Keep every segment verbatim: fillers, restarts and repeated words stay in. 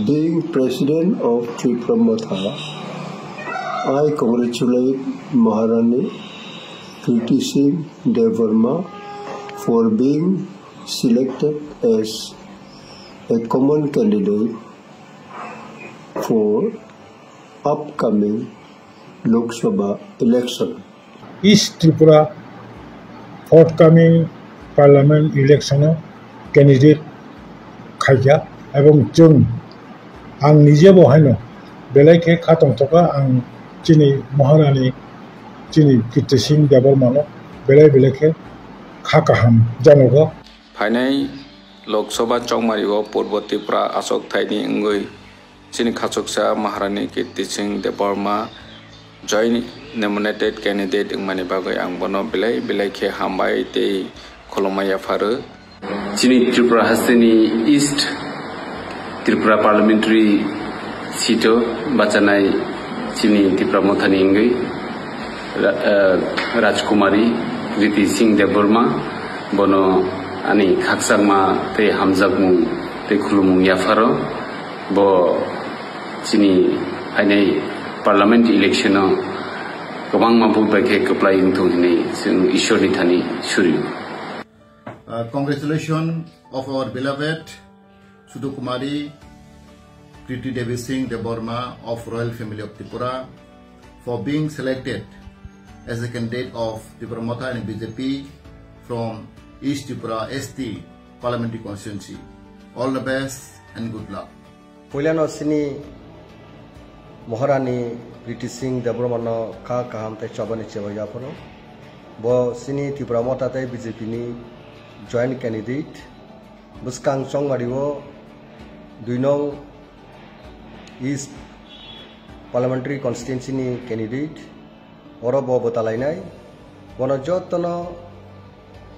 Being President of Tipra Motha, I congratulate Maharani Kriti Singh Debbarma for being selected as a common candidate for upcoming Lok Sabha election. East Tripura forthcoming parliament election o candidate khaikha, ebong chwng, ang nije bo haino belai khe kha tongthokha, ang chini Maharani, chini Kirti Singh Debbarma no belai belai khe kha kaham janokha. Phainai Lok Sabha chongmari o Purbo Tripura achuk thaini wngwi chini khachuksa Maharani Kirti Singh Debbarma joint nominated candidate wngmani bagwi ang bono belai belai khe hambai tei khulumma yapharo. Chini Tripura hasteni East Tripura Parliamentary seat o bachanai chini Tipra Mothani wngwi Ra-, eh, Rajkumari Kriti Singh Debbarma, bono ani khakchangma tei hamjakmung tei khulumung yapharo. Bo chini phainai parliament election o kwbangma vote bai khe kwplai wngthung hinwi chwng Ishwarni thani suri. Uh, congratulations of our beloved Sudukumari Kriti Devi Singh Debbarma of Royal Family of Tripura for being selected as a candidate of Tipra Motha and B J P from East Tripura S T Parliamentary Constituency. All the best and good luck. Puilano sini Maharani Kriti Singh Debbarma no kha kaham tei chobani chebaiya phano. Bo sini Tipra Motha tei B J P ni joint candidate. Bwskang chongmari o dui nong East Parliamentary Constituency ni candidate. Oro bo bwtalainai. Bono jotono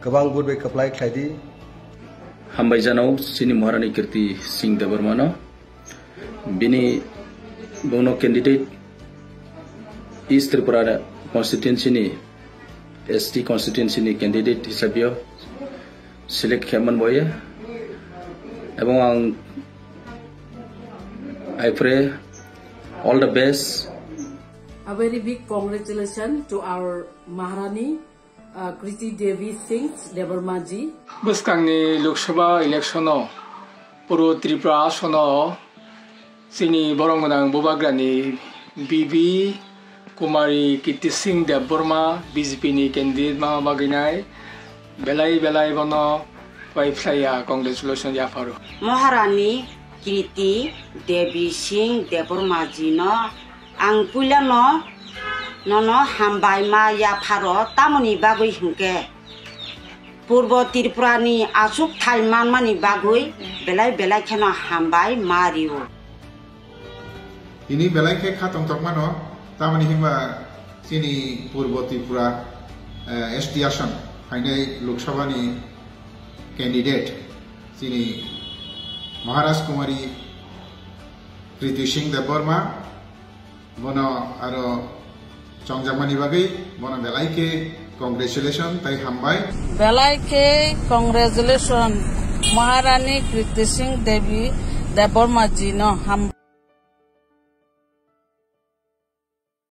kwbang vote bai kwplai khlai di. Hambai jano chini Maharani Kirti Singh Debbarma no. Bini bono candidate East Tripura constituency ni, S T constituency ni candidate hisabio select khe man boye. Ebong ang, I pray all the best. A very big congratulations to our Maharani, uh, Kriti Devi Singh Debbarma ji. Bwskangni Lok Sabha election o Purbo Tripura asono chini borok gwnang bubagrani B B Kumari Kirti Singh Debbarma B J P ni candidate ma bagwi nai belai belai bono pai phlaiya congratulations yapharo. Maharani Kirti Devi Singh Debbarma ji no ang puila no nono hambai ma yapharo tamoni bagwi hwnkhe Purbo Tripura ni achuk thai manmani bagwi belai belai kheno hambai ma rio. Tini belai khe kha tongthok mano, tamoni himba chini Purbo Tripura, eh, S T ason phainai Lok Sabha ni candidate chini Maharaj Kumari Kriti Singh Debbarma, bono aro chongjakmani bagwi bono belai khe congratulation tei hambai. Belai khe congratulation Maharani Kriti Singh Devi Debbarma ji no ham.